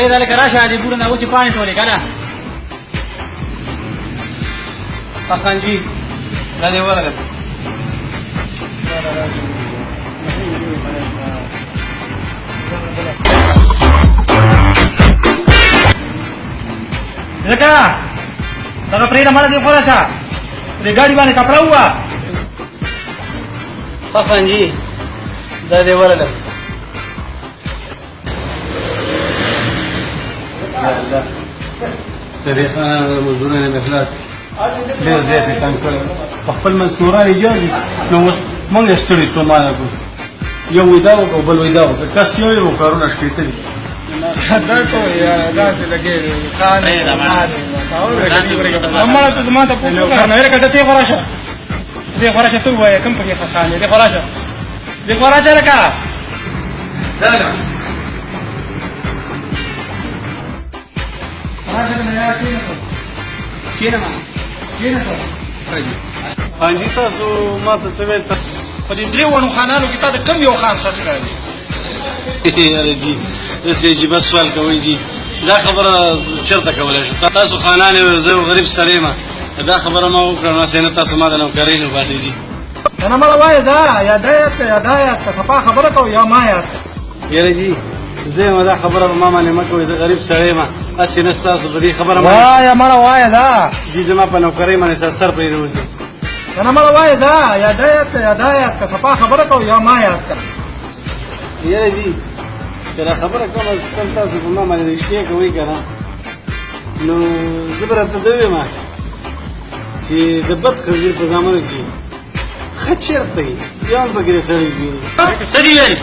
پرېږده لکه راشه دې بوټو نه وچې پاڼې ټولې که نه. خان جي دا دې ورغله. لکه دغه پرېږده مړه دې خوره شه، دې ګاډي باندې کپړه ووهه. خان جي دا دې ورغله. یا الله، د دې خانانو د مزدورانو مې خلاص کړي، ډېر زیات یې تنګ کړی. په خپل منځ کې وران ایجاد دي، نو اوس موږ یې ستړي ستومانه کړو. یو وایي دا وکړه، بل وایي دا وکړه، کس یو یو کارونه شپېته دي. دا کو یا داسې لګې خان مړه ته زما ته پوښتنه وکړه. نه لکه ته خو راشه، دې خو راشه، ته ووایه کوم پکې ښه خان دی. دې خو راشه، دې خو راشه لکه دا لکه راشه که نه یار، کښېنه ته، کښېنه ما، کښېنه ته. خان جي تاسو ما ته څه ویل؟ په دې درې وړو خانانو کې تا د کوم یو خان ښه ښکاري؟ یاره جي، داسې عجیبه سوال کوئ جي، دا خبره چېرته کولی شم؟ تاسو خانان یې، زه یو غریب سړی یم. دا خبره ما وکړه نو هسې نه تاسو ما د نوکرۍ نه وباسئ جي. کنه مړه وایه دا، یا دا یاد کړه یا دا یاد کړه، صفا خبره کوه یا ما یاد کړه. یاره جي زه یم، دا خبره په ما باندې مه کوئ، زه غریب سړی یم. هسې نه ستاسو په دې خبره باندې وایه مړه وایه دا جي، زما په نوکرۍ باندې ستاسو سر پرې نه وځي. کنه مړه وایه دا، یا دا یاد کړه یا دا یاد کړه، صفا خبره کوه یا ما یاد کړه. یاره جي که دا خبره کوم کم تاسو په ما باندې رښتیا کوئ که نه، نو زه به راته دا ووایم چې د بد خنزیر په زامنو کې ښه چېرته وي، یو هم پکې د سړي زوی نه. څه دي ویل؟